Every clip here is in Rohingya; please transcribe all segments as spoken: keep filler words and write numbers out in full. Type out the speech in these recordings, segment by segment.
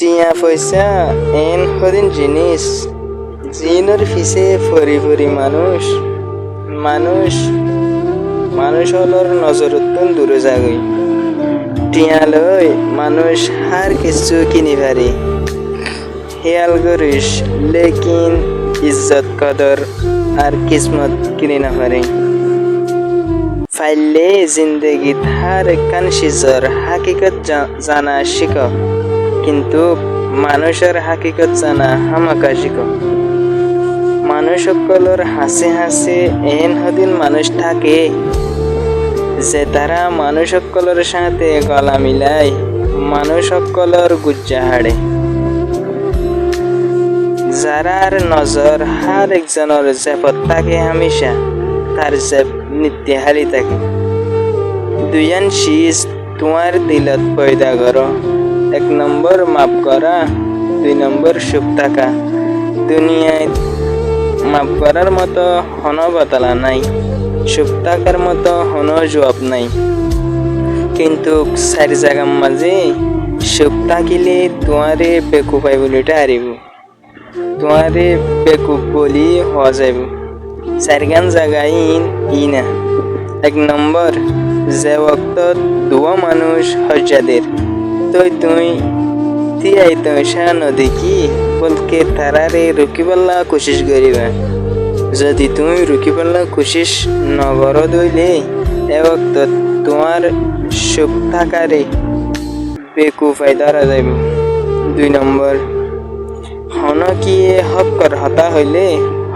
Thiañ foisá eén hodin ziníc, ziínor fisé fori-fori manúic, manúic, manúic ólor nozorottún duré zagói. Thiañ loi manúic hár kessú kini fare, héyal goríc, lékin izzot kodor ar kismot kini nofare. Faillé zindegit hár ekkán cizor hákikot za-, zana cíko, kintu manúicor hákikot zana hámaka cíko. Manúic ókkolor hañsé-hañsé eén hodin manúic táke, zetará manúic ókkolor sáñte gola milai, manúic ókkolor gujja haçe. Zarár nozor hár ekzonor zefot táke hámica, tar zef nitti háli táke. Duiyán ciz tuáñr dilot foida goró. Ek nombor, maf gorá, dui nombor, cúp táka. Duniyait maf gorár moto honó bodola nái, cúp tákar moto honó zuab nái. Kintu sair zagar mazé cúp tákile tuáñre bekufai buli tháribo. Tuáñre bekuf buli hoó zaibo. Sairgán zaga iín iína. Ek nombor, ze woktót duwá manúic hoijja der, tói tuñí tíai toicá nodekí, bolke taráre rukíbolla kucíc goríba. Zodi tuñí rukíbolla kucíc nogoró dóile, e woktót tuáñr cúp tákare bekufai dóra zaibo. Dui nombor, honókiye hókkor hotá hoilé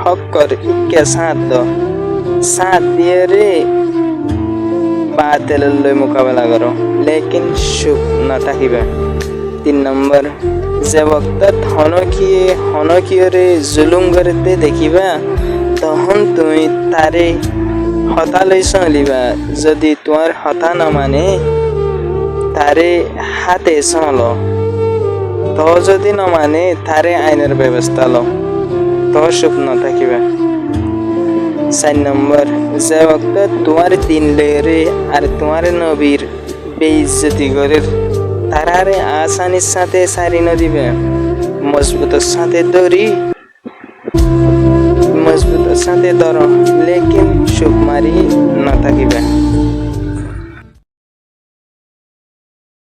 hókkor íkka sáñt do, sáñt diyóre batelor loi mukabela goró, lékin cúp notákiba. Tin nombor, ze woktót honókiye honókiyóre zulúm gorédde dekíba, tohón tuñí taré hotá loi sóliba. Zodi tuáñr hotá nomane, taré háte sólo. Toó zodi nomane, taré ainor bebostá lo. Toó cúp notákiba. Sair nombor, ze woktót tuáñr din loiyóre ar tuáñr nobir beizzoti gorér, taráre asanir sáñte sári nodiba. Mozbutor sáñte dóri, mozbutor sáñte dóro, lékin cúp mari notákiba.